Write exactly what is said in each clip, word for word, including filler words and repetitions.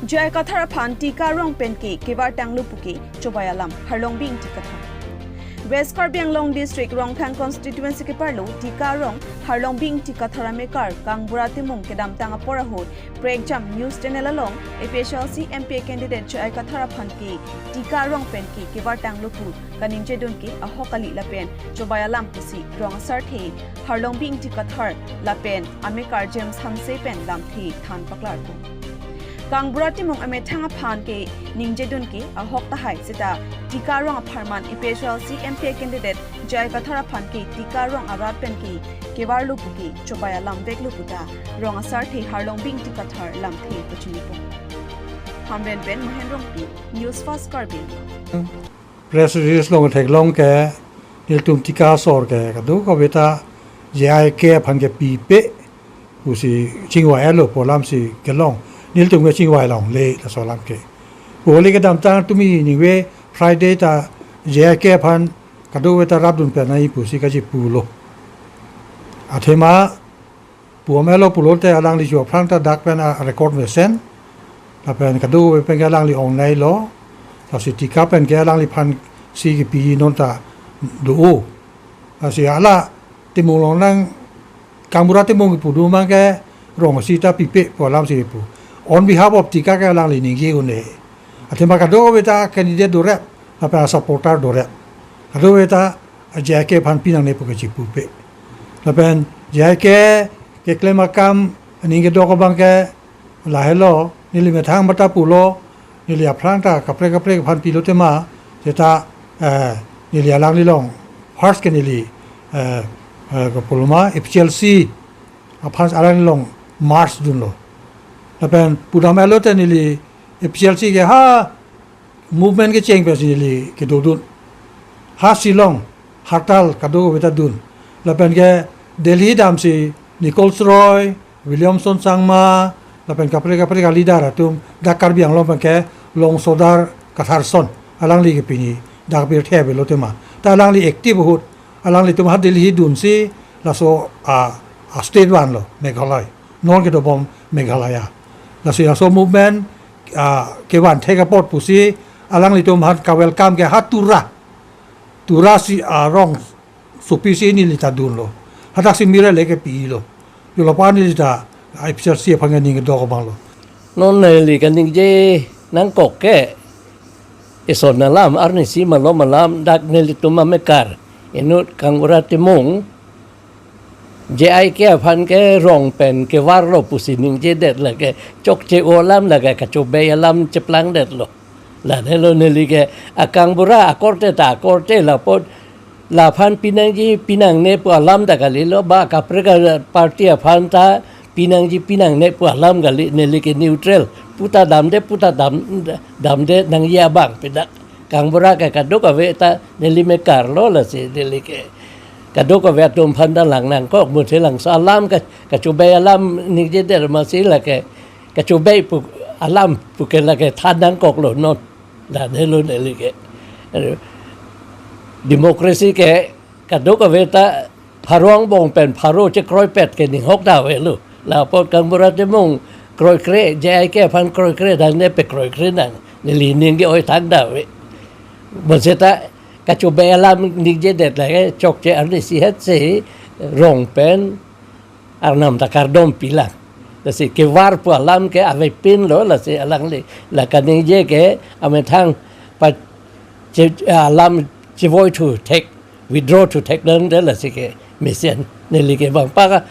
J I Kathar aphan Tika Rong pen ke kevar tanglo puke chobei alam Harlongbi Ingti Kathar. West Karbi Anglong District Rongkhang Constituency keparlo Tika Rong Harlongbi Ingti Kathar amekar Kangbura Timung kedamtang apor ahut prekjam news channel along A P H L C M P A candidate J I Kathar aphan ke Tika Rong pen ke kevar tanglo pu kaningjedun ke ahok kali lapen chobei alam pusi rong asarthe Harlongbi Ingti Kathar lapen amekar James Hanse pen lamthe than paklarpo. Kangbura Timung amethang aphan ke ningjedun ke ahok tahai seta Tika Rong apharman A P H L C M P A candidate J I Kathar aphan ke Tika Rong arat pen ke kevarlo puke chobei alam veklo puta rong asarthe Harlongbi Ingti Kathar lamthe pachinipo. Hamren pen Mohen Rongpi, News Fast Karbi Anglong. Press release along theklong ke nelitum Tika asor ke kadokave ta J I K aphan ke pipe pusi chingvai-etlo pu alamsi kelong, nelitum ke chingvai longle laso alam ke. Pu kali kedamtang tumi ningve Friday ta J I K aphan kadokave ta rapdun pen nangji pusi kachipulo. Athema pu amelo pulote alangli jo aphrang ta dak pen a record mesen. Lapen kadokave pen ke alangli ong-neilo. Lasi Tika pen ke alangliphan si kepi non ta do-o. Lasi hala Timung along nang Kangbura Timung kepu do mang ke rong sita pipe pu alamsi pu. On behalf of Tika ke alangli ningje un-e. Athema kadokave ta candidate dorep, lapen a supporter dorep. Kadokave ta J I K aphan pinangne pu ke chipupe. Lapen J I K keklem akam aning kedok abang ke lahelo, neli methang mata pulo, neli aphrang ta kaprek kaprek aphan pilo tema, seta, eh, neli alangli along first ke neli, eh, eh, kopuloma A P H L C aphan alangli along merge dunlo. Lapen pudam elo te neli A P H L C ke ha movement kecheng pensi neli kedodun. Ha Shillong hartal kadokave ta dun. Lapen ke Delhi damsi Nichols Roy, Williamson Sangma, lapen kaprek kaprek a leader atum dak Karbi Anglong pen ke Longsodar Katharson alangli ke pini dak pirthe avelo tema. Ta alangli active ahut alanglitum ha Delhi dunsi laso a, a state vanlo Meghalaya. Non kedobom Meghalaya. Lasi laso movement, ah, kevan thek apot pusi alanglitum aphan ka-welcome ke ha Tura. Tura si arong sopisi neli ta dunlo. Hadak si mira leke pilo. Jolo pa neli ta A P H L C aphan ke ning kedok abanglo. Non neli kaningje nangkok ke ison alam arnisi malom alam dak nelitum amekar inut Kangbura Timung J I K aphan ke rong pen kevarlo pusi ningjedet lake chokche-o alam lake kachobei alam cheplangdetlo. Lanelo neli ke a Kangbura akorte ta akorte lapot laphan pinangji pinangne pu alam ta kalilo ba kaprek a party aphan ta pinangji pinangne pu alam kali, neli ke neutral puta damde puta dam damde nangji abang pida. Kangbura ke kadokave ta neli mekarlo lasi neli ke kadokave atum aphan ta lang nangkok muthe langso alam ke kachobei alam ningjedet masi lake kachobei pu alam puke lake than nangkoklo non. Lanelo neli ke. Democracy ke kadokave ta pharo angbong pen pharo chekroipet ke ninghok ta avelo. Lapot Kangbura Timung kroikre, J I K aphan kroikre tangte pekroikre nang. Neli ning ke-oi thangta ave. Bonseta kachobei alam ningjedet lake chokche arnisi hetsi rong pen arnam ta kardom pilang. Lasi kevar pu alam ke avepinlo lasi alangli la kaningje ke amethang pa che, alam chevoi thu thek, withdraw thu thek nangde lasi ke mesen neli ke bang pa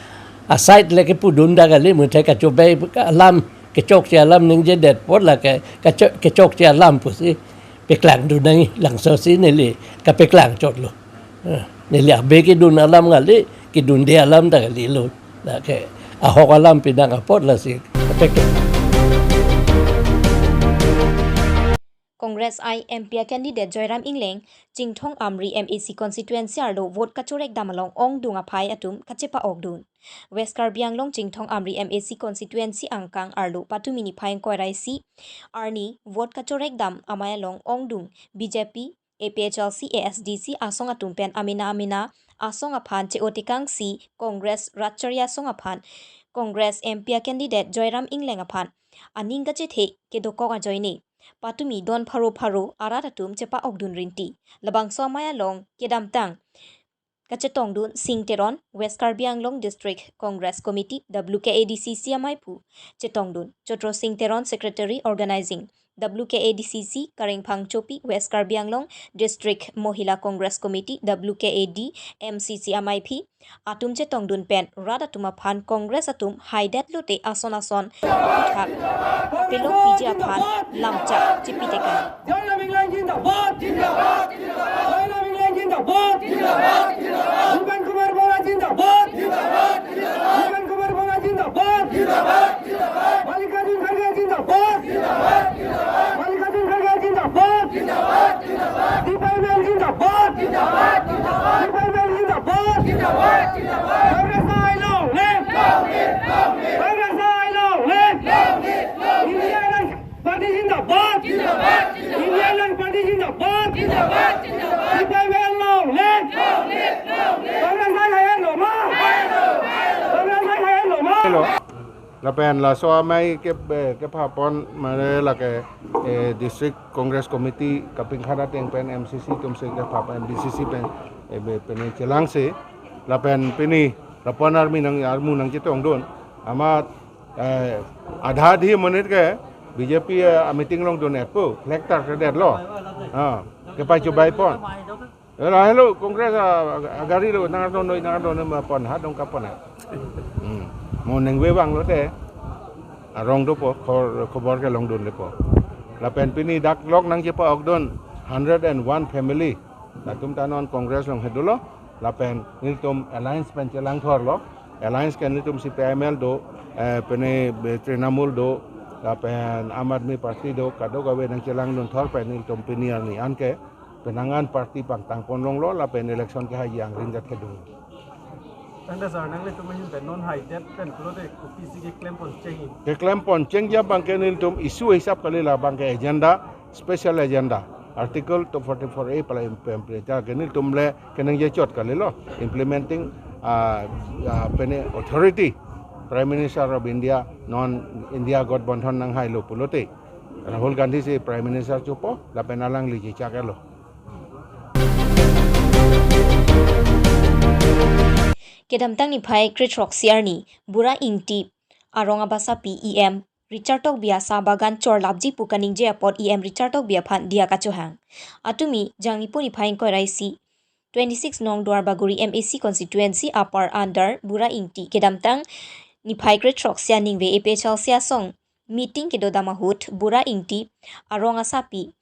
aside leke pudun ta kali muthe kachobei alam kechokche alam ningjedet apot lake kacho, kechokche alam pusi peklangdun nangji langso si neli kapeklang chotlo. Eh, neli abe kedun alam kali, kedunde alam ta kalilo. Lake ahok alam pinang apot lasi kapeklang. Congress I M P a candidate Joyram Engleng, Chinthong Amri M A C constituency arlo vote kachorekdam along ongdung aphai atum kachepa-okdun. West Karbi Anglong Chinthong Amri M A C constituency angkang arlo patumi niphai ingkoi ra isi arni vote kachorekdam amei along ongdung B J P, A P H L C, A S D C asong atum pen amena amena asong aphan che-o tekangsi Congress Ratchari asong aphan Congress M P a candidate Joyram Engleng aphan aning kachethe kedokok ajoine patumi don pharo pharo arat atum chepa-okdun rinti. Labangso amei along kedamtang kachetongdun Sing Teron, West Karbi Anglong District Congress Committee, W K A D C C ameiphu chetongdun Chotro Sing Teron, Secretary Organizing, W K A D C C, Karengphang Chopi, West Karbi Anglong District Mohila Congress Committee, W K A D, M C C ameiphi atum chetongdun pen rat atum aphan Congress atum haidet lote ason ason aphuthak apilong piji aphan lamchak chipitekang. Jai Ram Ingleng Jindabad! Jindabad! Jindabad! Jai Ram Ingleng Jindabad! Jindabad! Jindabad! Bhupen Kumar Borah Jindabad! Jindabad! Jindabad! Bhupen Kumar Borah Jindabad! Jindabad! Jindabad! Mallikarjun Kharge Jindabad! Jindabad! Jindabad! Mallikarjun Kharge Jindabad! Jindabad! Jindabad! Sipai Mel Jindabad! Jindabad! Jindabad! Sipai Mel Jindabad! Jindabad! Jindabad! Congress long live! Long live! Long live! Congress long live! Long live! Long live! India Alliance Party Jindabad! Jindabad! Jindabad! India Alliance Party Jindabad! Jindabad! Jindabad! Sipai Mel long live! Long live! Long live! Congress long live! Long live! Congress long live! Long live! Hello. Lapen laso amei ke, eh, kephapon mane lake, eh, District Congress Committee kapingkhat ateng pen M C C atum si kephap M D C C pen, eh, be, pen chelangsi lapen pini lapu-an army nang armu nangchetongdun amat, eh, adha adhi monit ke B J P, eh, meeting longdun-etpo, flag tarkredetlo. Ah, kepachobei pon. Ela hello, Congress a, a, agari lo, nang ardon noi, nang ardon noi ma pon ha, dong kapon ha. Hmm. Mo ningve vanglote, arong dopo, khor, khobor kelongdunlepo. Lapen pini dak lok nangchepa-okdun, hundred and one family. Latum ta non Congress along he dolo, lapen nelitum alliance pen chelangthorlo. Alliance ke nelitum C P I M L do, eh, pene, eh, Trinamool do, lapen Aam Aadmi Party do, kadokave nangchelangdunthor pen nelitum pini arni anke penang an party pangtangpon longlo lapen election kehai angring kat kedung. Tangte sir, nanglitum ahin pen non haidet pen pulote kopisi keklempon cheng-i? Keklempon chengji abangke nelitum issue hisap kali, labangke agenda, special agenda, Article two forty-four A pala imp-, implementa ke nelitum le keningje chot kalilo, implementing, ah, ah, pene authority, Prime Minister of India, non India Gathbandhan nanghailo pulote. Rahul Gandhi si Prime Minister chopo, lapen alangli chechak-etlo. Kedamtang niphai krethroksi arni, Bura Ingti arong abasapi E M Richard Tokbi asa bagan chorlapji pu kaningje apot E M Richard Tokbi aphan diya kachohang. Atumi jangni pu niphai ingkoi ra isi, twenty-six nong Duarbagori M A C constituency upper under Bura Ingti kedamtang niphai krethroksi aningve A P H L C asong meeting kedodam ahut Bura Ingti arong asapi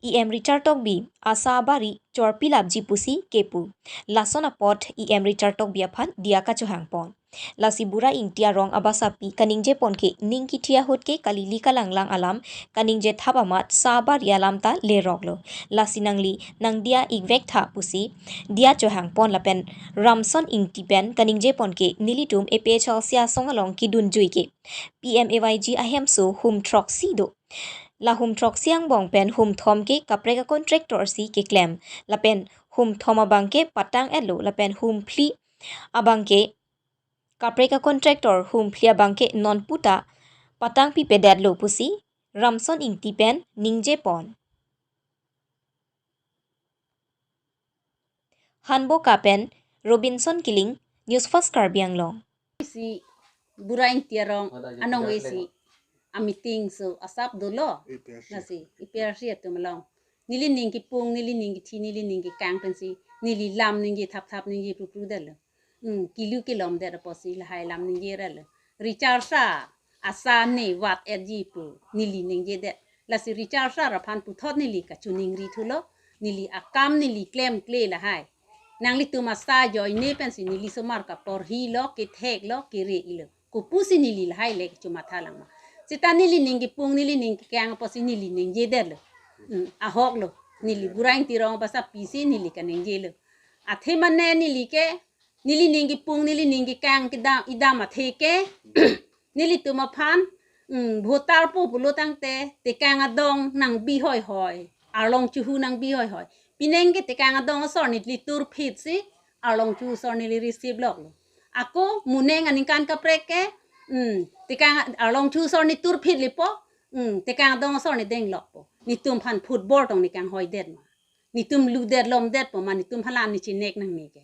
E M Richard Tokbi asa abari chorpilapji pusi kepu. Lason apot E M Richard Tokbi aphan diya kachohangpon. Lasi Bura Ingti arong abasapi kaningjepon ke ning kithi ahut ke kalili kalanglang alam kaningje thap amat sa abari alam ta leroklo. Lasi nangli nangdiya-ikvek tha pusi diya chohangpon lapen Ramson Ingti pen kaningjepon ke nelitum A P H L C asong along kedunjui ke P M A Y G ahemso hum throksi do. La hum throksi angbong pen hum thom ke kaprek a-contractor si keklem. Lapen hum thom abangke patang-etlo, lapen hum phli abangke kaprek a-contractor hum phli abangke non puta patangpipedetlo pusi Ramson Ingti pen ningjepon. Hanboka pen Robinson Killing, News First Karbi Anglong. Si Bura Ingti arong anong isi a-meeting so asap dolo. A P R C. Lasi A P R C atum along neli ning kipung, neli ning kithi, neli ning kekang pensi neli lam ningje thap thap ningje pru pru detlo. Hmm, kilu kelom det apotsi lahai lam ningje ra lo. Richard sir asa ne vat-etji pu neli ningjedet. Lasi Richard sir aphan puthot neli kachiningri thulo, neli akam neli klemkle lahai. Nanglitum asa ajoine pensi neli somar kaporhilo, ketheklo, kere-ilo. Kopusi neli lahai le kachomatha lang ma? Seta neli ning kipung, neli ning kekang apotsi neli ningjede lo. Hmm, ahok lo. Neli Bura Ingti arong abasapi si neli kaningjelo. Athe mane neli ke, neli ning kipung, neli ning kekang kedam, idam athe ke, nelitum aphan, hmm, voter po pulo tangte, tekang adong nangbi hoi hoi, arlong chuhu nangbi hoi hoi. Pining ke tekang adong asor neli turphit si, arlong chuhu asor neli receive loklo. Ako moneng aningkan kaprek ke, Hmm, tekang arlong thu asor ne turphit lipo. Hmm, tekang adong asor ne denglokpo. Netum aphan football tong ne kanghoidet ma? Netum ludet lomdetpo ma? Netum aphan la ne chinek nangji ke.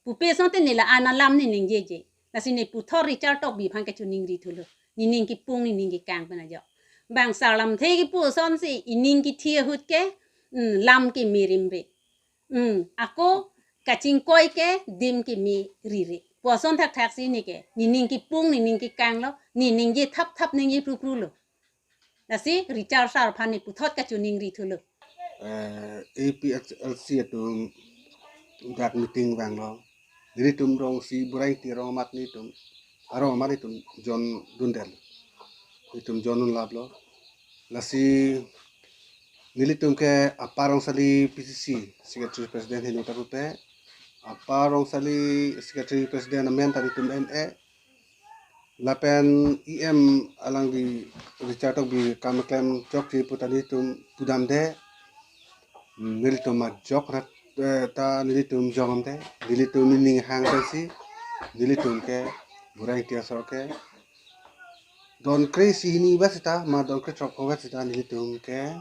Pupe asonte ne la-an alam ne ningjeje. Lasi ne puthot Richard Tokbi aphan kachiningri thulo. Nening kepung, nening kekang pen ajok. Bang sarlamthe kepu asonsi, nening kethe ahut ke, hmm, lam keme rimre. Hmm, ako kachingkoi ke dim keme rire. Pu ason thakthaksi ne ke, nening kepung, nening kekanglo, ne ningje thapthap, ningje prupruplo. Lasi Richard sir aphan ne puthot kachiningri thulo. Eh, A P H L C atum dak meeting vanglo. Nelitum rong si Burai Ingti arong amat netum, arong amat netum join dundet. Netum join dunlaplo. Lasi nelitum ke Upper Rongsali P C C Secretary President heno ta pupe, Upper Rongsali Secretary President amen ta netum en-e. Lapen E M alangli Richard Tokbi kam klem chokche pu ta netum pudamde. Hmm, nelitum ajok rat, eh, ta nelitum jongde. Nelitum nening hang pensi, nelitum ke Burai Ingti asor ke don kre-isi hini vet sita, ma don krethrok vet sita nelitum ke,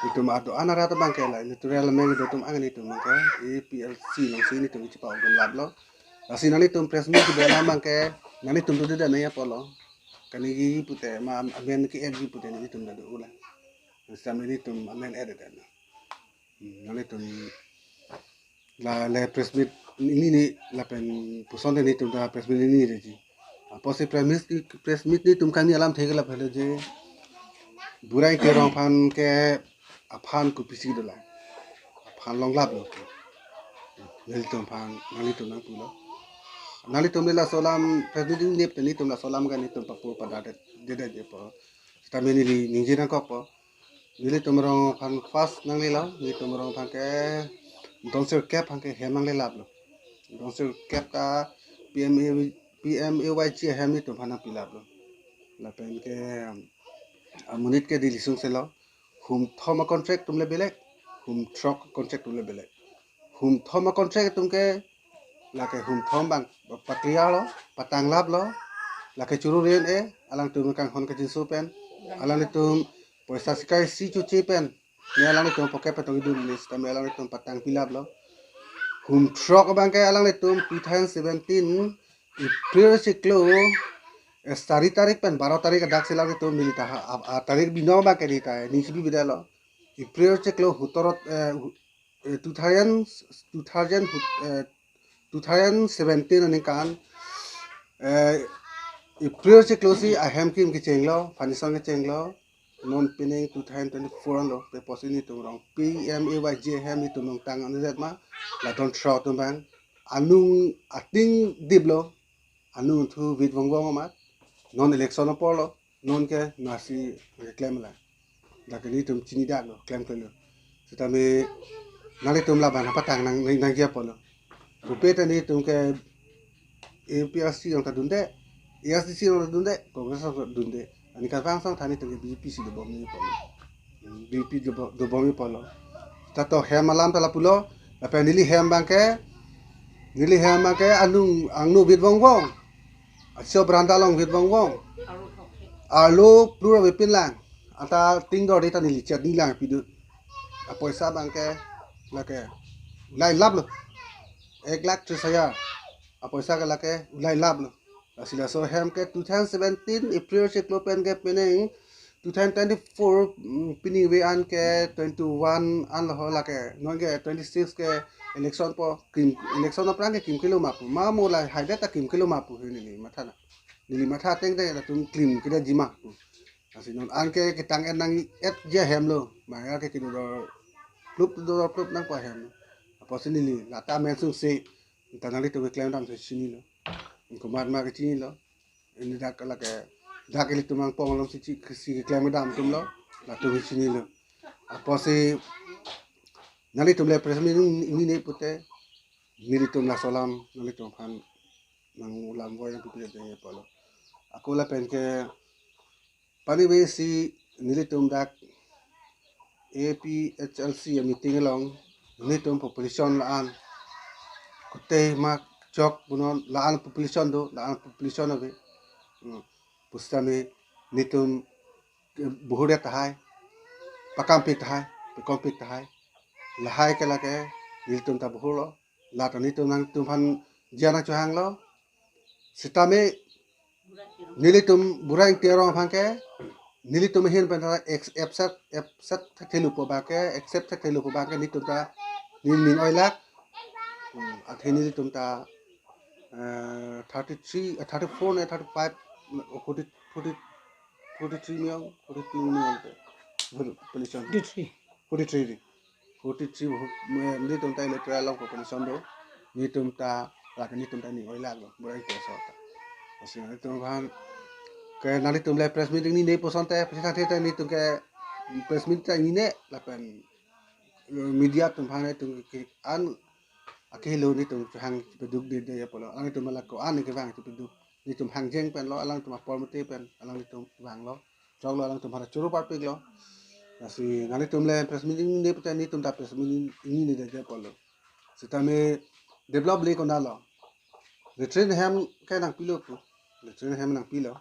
netum ado-an arat abang ke la, electoral ameng do atum angan netum abang ke, A P L C alongsi netum chipa-ok dunlaplo. Lasi nanglitum press meet kebi alam abang ke, nanglitum do dede nangji apotlo. Kaningje pute ma amen ke-etji pute netum ta do-olang. Sitame netum amen et-et na. Hmm, nanglitum la le press meet hini ne lapen pusonte netum ta press meet hini deji. Apotsi press meet, press meet netum kangni alamthe ke lapu le je, Burai Ingti arong aphan ke aphan kopisi dolang. Aphan longlaplo. Nelitum aphan, nanglitum nangpulo. Nanglitum le laso alam press meet hini ne netum laso alam ke netum papu pada de, de, de, de po. Sitame neli ningje nangkokpo. Nelitum arong aphan first nanglelo, nelitum arong aphan ke don sirkep aphan ke hem nanglelaplo. Don sirkep ta P M A, P M A Y G ahem netum aphan nangpilaplo. Lapen ke amonit ke Delhi sung selo. Hum thom a-contract atum le belek, hum throk a-contract atum le belek. Hum thom a-contract atum ke, lake hum thom abang pa-clear lo, patanglaplo, lake churu ren e, alangtum kanghon kachinso pen, alangtum poisa sikai si chuche pen, ne alangtum pocket pen tong idun list, tame alangtum patangpilaplo. Hum throk abang ke alangtum two thousand seventeen April chiklo, eh, sari tarik pen baro tarik adak si alangtum neli ta ha, a, a tarik binong abang ke neli ta, neli chibi bidetlo. April chiklo hutorot, eh, hu-, eh, two thousand, two thousand, eh, two thousand seventeen aningkan, eh, April chiklo si ahem kim kechenglo, foundation kechenglo, non pining two thousand twenty-four lo, te apotsi netum arong P M A Y G ahem netum arong tang anzet ma, la don throk atum abang, anung ating diplo, anung thu vit vongvong amat, non election aporlo, non ke nasi keklem la. Dak netum chinidaklo, klemklelo. Sitame nanglitum laban apatang nang, nang, nangji apotlo. Pupe ta netum ke A P H L C along ta dunde, A S D C along ta dunde, Congress along ta dunde. Aningkan vang song tha netum ke B J P si dobomji apotlo. B J P dobo-, dobomji apotlo. Ta to hem alam ta lapulo, lapen neli hem abang ke, neli hem abang ke anung angno vit vongvong. Aso beranda along vit vongvong. Arlo plura vepin lang. Anta ting dor di ta neli chat ni lang pidu. Apoisa abang ke lake ulai laplo. Ek lakh tris hajar. Apoisa ke lake ulai laplo. Lasi laso hem ke two thousand seventeen April chiklo pen ke pining two thousand twenty-four, mm, pining ave an ke twenty-one an lo ho lake. Non ke twenty-six ke election po, kim, election aphrang ke kim kilo ma pu. Ma mo la haidet ta kim kilo ma pu he neli matha na. Neli matha teng teng latum kim kedetji ma pu. Lasi non an ke ketang en nang-etji ahem lo. Ma ya ke kedo dor plup do dor plup nangpo ahem lo. Apotsi neli lata amen sungse, ta nanglitum keklem dam si chinilo. Komat ma kechinilo. Ini dak lake, dak ilitum nangpong along si chi, si keklem dam atum lo, latum chinilo. Apotsi nanglitum le press meet hini ne pute, nelitum laso alam nanglitum aphan nang ulam voi nangpipi dengji apotlo. Ako lapen ke pani ave si nelitum dak A P H L C a-meeting along netum population la-an, kutei mak chok punon la-an population do, la-an population ave. Hmm. Pusitame nelitum, eh, buhur tahai, pakampik tahai, pekompik tahai. Lahai ke lake nelitum ta buhur lo. Lata nelitum nangtumphan jia nangchohanglo. Sitame nelitum Buraing Terong aphan ke, nelitum ahin pen ta ex-, accept, accept thekthelo pu abang ke, accept thekthelo pu abang ke nelitum ta, neli ning oilak. Hmm, athe nelitum ta, eh, thirty-three, eh, thirty-four ne thirty-five, forty, forty, forty-three million, forty-two million ke. Betul, penelitian. Forty-three. Forty-three ri. Forty-three hu-, me-, nelitum ta electoral along population do. Nelitum ta, lake nelitum ta ning oilak lo, Buraing Terong asor ta. Lasi nelitum aphan ke nelitum le press meeting neli ne pusonte, pusitame nelitum ke press meet ta neli ne, lapen, eh, media atum aphan nelitum ke an akehelo nelitum chohang chepeduk dede apotlo. Alangtum la ko-an kevang chepeduk. Nelitum hangjeng pen lo, alangtum apor mate pen, alangtum vanglo. Choklo, alangtum aphan choro parpiklo. Lasi nelitum le press meeting ne pute nelitum ta press meeting neli ne dede apotlo. Sitame develop le konatlo. Latrine hem ke nangpilo pu. Latrine hem nangpilo.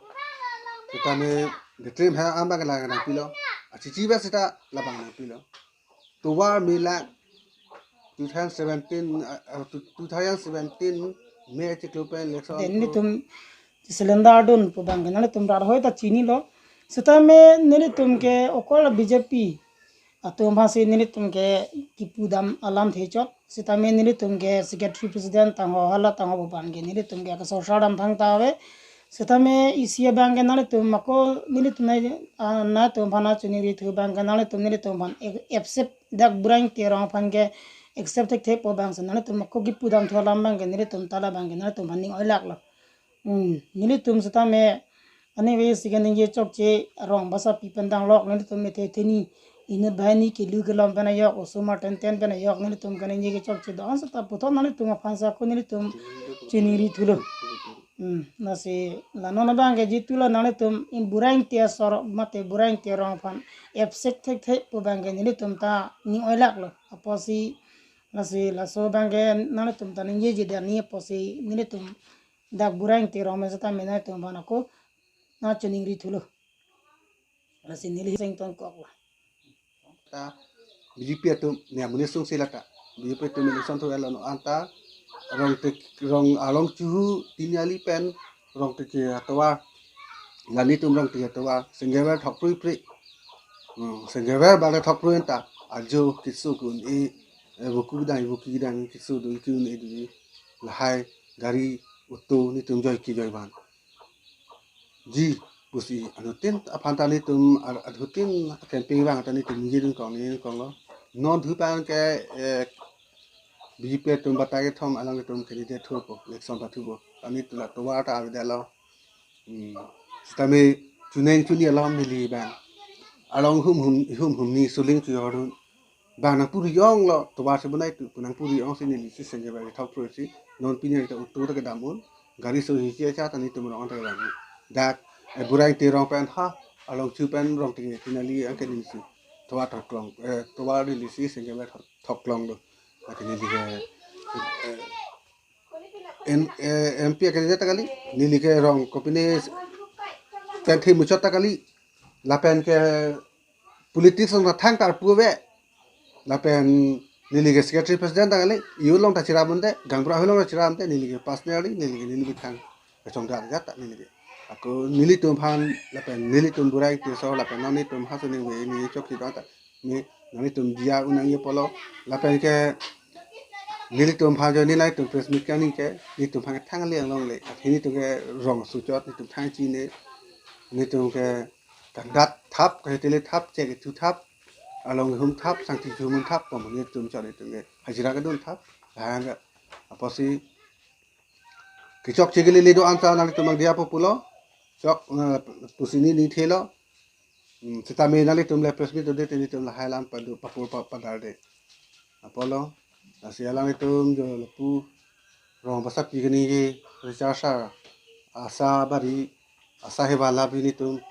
Sitame latrine hem abang ke la nangpilo. Achichi ba sita labang nangpilo. Tovar me la two thousand seventeen, uh, uh, two, two thousand seventeen May chiklo pen election. Then nelitum cylinder dun pu abang ke nelitum rat hoi ta chinilo. Sitame nelitum ke okol B J P atum aphansi nelitum ke kipudam alamthe chot. Sitame nelitum ke secretary president tangho hala tangho pu abang ke nelitum ke kasorsar damthang ta ave. Sitame isi abang ke nelitum ako nelitum na, ah, nangtumphan nangchiningrithu abang ke nelitum, nelitum aphan ac-, accept dak Buraing Terong aphan ke accept thekthe pu abangsi nelitum ako kipudamthu alam abang ke nelitum ta labang ke nelitum aphan ning oilak lo. Hmm, nelitum sitame aningve si kaningje chokche, rong basapi pen danglok nelitum methetheni, inut banghini kelu kelom pen ajok, osomar tenten pen ajok nelitum kaningje kechokche do-an seta puthot nelitum aphan sa ako nelitum chiningrithulo. Hmm, lasi la non abang ke jitu la nelitum in Buraing Te asor mate Buraing Terong aphan accept thekthe pu abang ke nelitum ta ning oilak lo. Apotsi lasi laso abang ke nelitum ta ningjeje dani apotsi nelitum dak Buraing Terong me seta me nelitum aphan ako nangchiningrithulo. Lasi neli seng tongkok lo. Ta B J P atum ne amonit sungsi lata. B J P atum election thu elo no anta rong tik rong along chuhu Tiniali pen Rongtiki atovar. La nelitum Rongtiki atovar. Senggever thokpri pri. Hmm, Senggever bale thokpri anta. Ajo keso ke-un-e, eh, buku dang, buku dang keso do ke-un-e do. Lahai gari auto nelitum joi ke joi van. Ji, pusi anuttin aphan ta nelitum ar-, anuttin campaign vang ta nelitum ningje dun kong, ningje dun kong lo. Non thu abang ke, eh, B J P atum batai kethom alangtum candidate thupo, election pathupo. Ani tula tovar ta avedetlo. Hmm. Sitame chuning chuni along neli abang. Along hum hum, hum hum ni suling chuyor dun. Bang nangpuri ong lo, tovar si bonai tu, nangpuri ongsi nelisi Senggever thokpri si, non pini ta auto ta kedam un, gari so hi chia cha ta nelitum rong ta kedam un. Dak, eh, Buraing Terong pen ha, along chu pen Rongtiki Tiniali angke nelisi. Tovar thoklong, eh, tovar nelisi Senggever thok-, thoklong lo. Lake neli ke, eh, M-, eh, M P candidate ta kali, neli ke rong kopine pen the muchot ta kali, lapen ke politics along ta thang ta pu ave. Lapen neli ke secretary president ta kali, U along ta chiram un-e, gaonbura along ta chiram un-e, neli ke personally, neli ke neli methang kachongdar ajat ta neli ke. Ako nelitum aphan, lapen nelitum Buraing Te asor, lapen non nelitum ha suning ve, neli chok si do ta. Me, nelitum jia un-e apotlo, lapen ke nelitum aphan jo nelitum press meet kangni ke, nelitum aphan thang le along le, athe nelitum ke rong suchot, nelitum thang chine, nelitum ke kangdat thap, kahetele thap, chek thu thap, along hum thap, sangti hum thap, pom nelitum chot nelitum ke hajira kedun thap, hang apotsi kechokche kelele do-an ta nelitum nangdiya po pulo, chok, eh, pusi neli ningthelo, hmm, sitame nelitum le press meet do-de te nelitum lahai alam padu papur pa-, padarde. Apotlo, lasi alangtum jo lapu, rong basapi kaningje, Richard sir, Asha Bari, Asha Hevala bi nelitum,